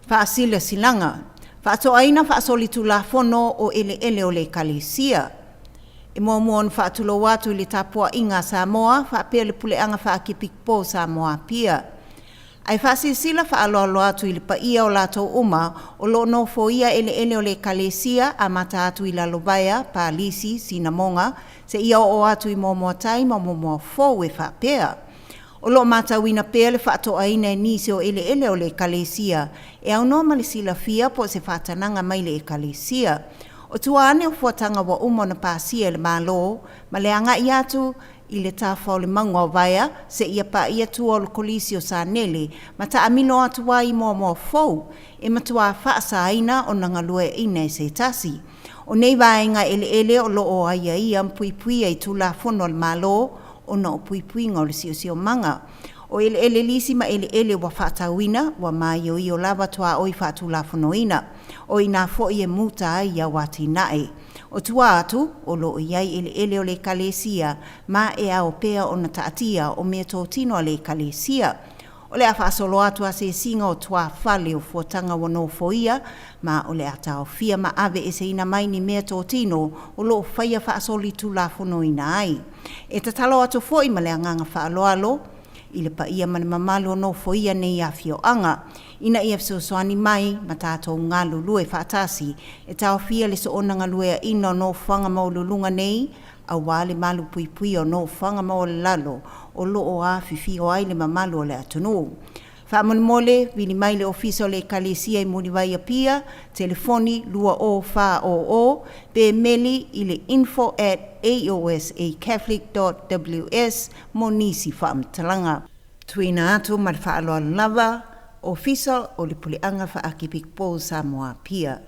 Faasilasilaga. Faatoaina faasolitulafono o eleele o le Ekalesia. E muamua ona faatulou atu i le tapuaiga a Samoa faapea le Puleaga Faakepikupo o Samoa Apia. Ae faasilasila faaaloalo atu i le paia o latou uma o lo o nofoia eleele o le Ekalesia amata atu i Lalovaea, Palisi, Sinamoga seia oo atu i Moamoatai ma Moamoa Fou e faapea: O lo o matauina pea le faatoaina e nisi o eleele o le Ekalesia e aunoa ma le silafia po o se faatanaga mai le Ekalesia. O tua ane o fuataga ua uma ona pasia e le Malo ma le agai atu i le tafa o le mauga o Vaea seia paia tua o le Kolisi o Sanele ma taamilo atu ai i Moamoa Fou, e matua faasaina ona galueaiina e se tasi. O nei vaega eleele o lo o aiaia ma puipuia i Tulafono a le Malo ona o puipuiga o le siosiomaga. O eleele lisi ma eleele ua faatauina ua maioio lava tuaoi faatulafonoina. O i ina foi e muta ai au atinae. O tua atu, o lo o i ai eleele o le Ekalesia ma e ao pea ona taatia o meatotino a le Ekalesia. O le a faasolo atu asiasiga o tuafale o fuataga ua nofoia ma o le a taofia ma aveeseina mai ni meatotino o lo o faia faasolitulafonoina ai. E tatalo atu foi ma le agaga faaaloalo i le paia ma le mamalu o nofoia nei afioaga ina ia fesoasoani mai ma tatou galulue faatasi e taofia le soona galueaiina o nofoaga maualuluga nei aua le malupuipuia o nofoaga maualalalo o lo o afifio ai le mamalu o le atunuu. Faamolemole vili mai i le Ofisa o le Ekalesia i Mulivai Apia, telefoni 20400 pe meli i le info@aosacatholic.ws mo nisi faamatalaga. Tuuina atu ma le faaaloalo lava, Ofisa o le Puleaga Faakepikupo o Samoa Apia.